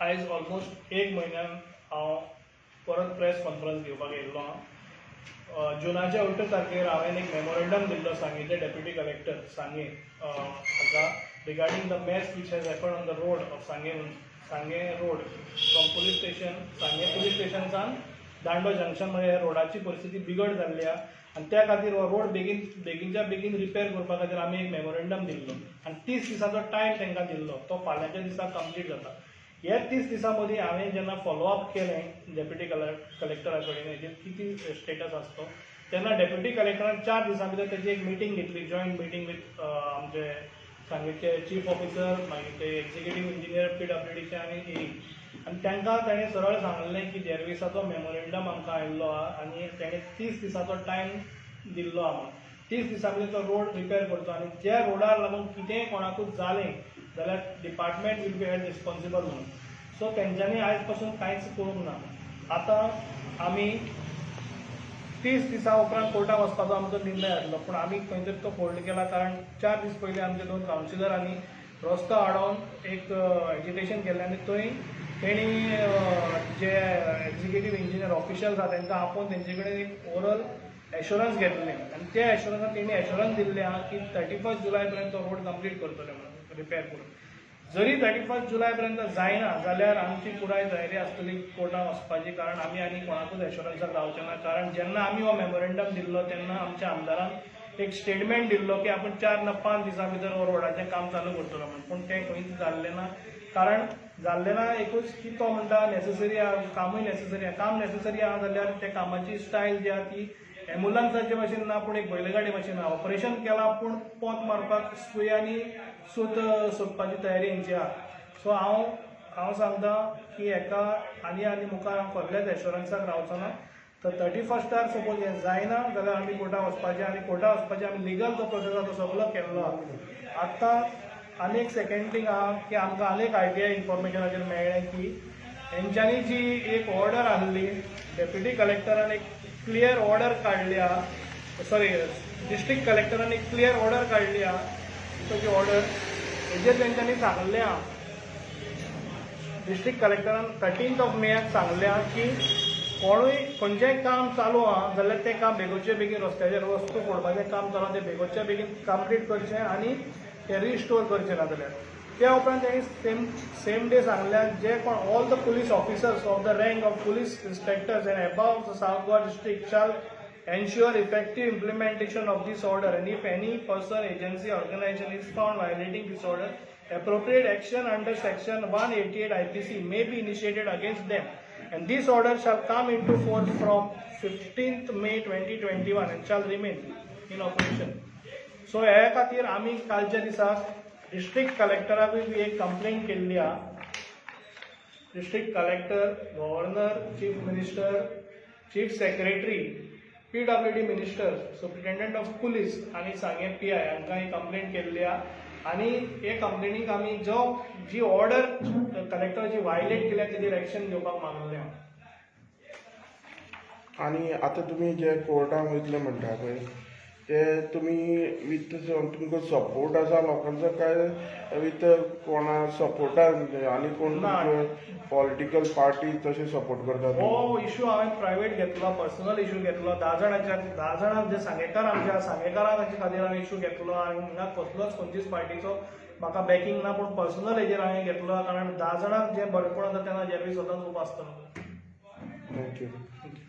आयज ऑलमोस्ट एक म्हयन्यान हांव परत प्रेस कॉन्फरन्स घेवपाक येयल्लो आहा. जुनाच्या 18 तारखेर हांवें एक मेमोरेंडम दिल्लो सांगेचे डेप्युटी कलेक्टर सांगे हाका regarding the mess which has happen on the road of Sanguem, Sanguem road from police station, Sanguem police स्टेशनसान दांडो जंक्शन मध्ये रोडाची परिस्थिती बिगड जाल्ली आहा आनी त्या खातीर हो रोड बेगीन बेगीनच्या बेगीन रिपेर करपा खातीर आमी एक मेमोरेंडम दिल्लो आनी 30 दिसाचो टायम तांकां दिल्लो. तो फाल्यांच्या दिसा कंप्लीट जाता. हे 30 दिसां मदीं हांवें जेन्ना फॉलोअप केलें डेप्युटी कलेक्टरा कडेन, हेजेर कितें स्टेटस आसा तो, तेन्ना डेप्युटी कलेक्टरान 4 दिसां भितर तेजी एक मिटींग घेतली, जॉयंट मिटींग विथ आमचे सांगेचे चीफ ऑफिसर, मागीर ते एक्झिक्युटीव इंजिनियर पीडब्ल्यूडीचे आनी ए. आनी तांकां ताणें सरळ सांगलें की जेरविसाचो मेमोरेंडम आमकां आयिल्लो आहा आनी ताणें 30 दिसाचो टायम दिल्लो आहा म्हणून. 30 दिसां भितर तो रोड रिपेर करचो आनी ज्या रोडार लागून कितेंय कोणाकूच जालें जाल्यार department will be held responsible म्हणून. सो तेंच्यांनी आयज पासून कांयच करूंक ना. आतां आमी 30 दिसां उपरांत कोर्टात वचपाचो आमचो निर्णय आसलो, पूण आमी खंय तरी तो होल्ड केला, कारण 4 दीस पयलीं आमचे दोन कावन्सिलरांनी रस्तो आडोवन एक एजिटेशन केल्लें आनी थंय तेणी जे एक्झिक्युटीव इंजिनियर ऑफिशियल्स आहा तांकां आपोवन तेंचे कडेन एक ओरल एश्योरन्स घेतलें आनी त्या एश्योरन्सान तेणी एश्योरन्स दिल्लें आहा की 31 जुलय पर्यंत तो रोड कंप्लीट करतले म्हणून रिपेर करून. जरी 31 जुलय पर्यंत जायना जाल्यार आमची पुराय तयारी आसतली कोर्टात वचपाची, कारण आमी आनी कोणाकूच एश्योरन्साक रावचे ना. कारण जेन्ना आमी हो मेमोरेंडम दिल्लो तेन्ना आमच्या आमदारान एक स्टेटमेंट दिल्लो की आपूण 4 ना 5 दिसां भितर हो रोडाचें काम चालू करतलो म्हणून, पूण तें खंयच जाल्लें ना. कारण जाल्लें ना एकूच की तो म्हणटा नॅसेसरी आहा, कामूय नॅसेसरी आहा. काम नॅसेसरी आहा जाल्यार त्या कामाची स्टायल जी आहा ती एम्बुलन्साचे भाशेन ना, पूण एक बैलगाडी भाशेन आहा. ऑपरेशन केलां, पूण पोंत मारपाक सुय आनी सूत सोदपाची तयारी हेंची आहा. सो हांव सांगता की हेका आनी आनी मुखार हांव कसल्याच एश्योरन्साक रावचो ना. तर 31 टार सपोज हें जायना जाल्यार आमी कोर्टात वचपाचें आनी कोर्टात वचपाचें आमी लिगल जो प्रोसेस आहा तो सगलो केल्लो आहा. आतां आनी एक सेकेंड थींग आहा की आमकां आनी एक आरटीआय इन्फॉर्मेशनाचेर मेळ्ळें की हेंच्यांनी जी एक ऑर्डर आहली, डेप्युटी कलेक्टरान एक क्लियर ऑर्डर काडली आहा, सॉरी, डिस्ट्रिक्ट कलेक्टरान एक क्लियर ऑर्डर काडली आहा. ताची ऑर्डर हेजेर तेंच्यांनी सांगलें आहा, डिस्ट्रिक्ट कलेक्टरान 13 ऑफ मेयाक सांगलें आहा की कोणूय खंयचेंय काम चालू आहा जाल्यार तें काम बेगोचे बेगीन, रस्त्याचेर रस्तो फोडपाचें काम चालू आहा तें बेगोच्या बेगीन कंप्लीट करचें आनी तें रिस्टोर करचें ना जाल्यार. त्या उपरांत तेणी सेम सेम डे सांगल्या, जे कोण all the police officers of the rank of police inspectors and above South Goa district shall ensure effective implementation of this order, and if any person, agency, organization is found violating this order, appropriate action under section 188 IPC may be initiated against them, and this order shall come into force from 15th May 2021 and shall remain in operation. So हे खातीर आमी कालच्या दिसाक district कलेक्टराकूय बी एक complaint केल्ली आहा. District collector, governor, chief minister, chief secretary, PWD minister, superintendent of police आनी सांगें PI हांकां ही कंप्लेंट केल्ली आहा. आनी हे कंप्लेनीक आमी जो जी ऑर्डर कलेक्टराची वायलेट केल्या तेजेर एक्शन घेवपाक मागलें आहा. आनी आतां तुमी जे कोर्टाक वयतले म्हणटा पळय, ते तुमी विथ तुमकां सपोर्ट आसा लोकांचो काय विथ कोणा सपोर्टान आनी कोण ना. पॉलिटिकल पार्टी तशें सपोर्ट करता? हो इशू हांवें प्रायवेट घेतलो, पर्सनल इशू घेतलो. 10 जाणांच्या, 10 जाणांक जे सांगेकार आमच्या सांगेकारांचे खातीर हांवें इशू घेतलो आनी हांगा कसलोच खंयचीच पार्टीचो म्हाका बॅकिंग ना, पूण पर्सनल हेजेर हांवें घेतलो, कारण 10 जाणांक जें बरेपण जाता तेन्ना जेरवी सदांच उबो आसतलो. Thank you. Thank you.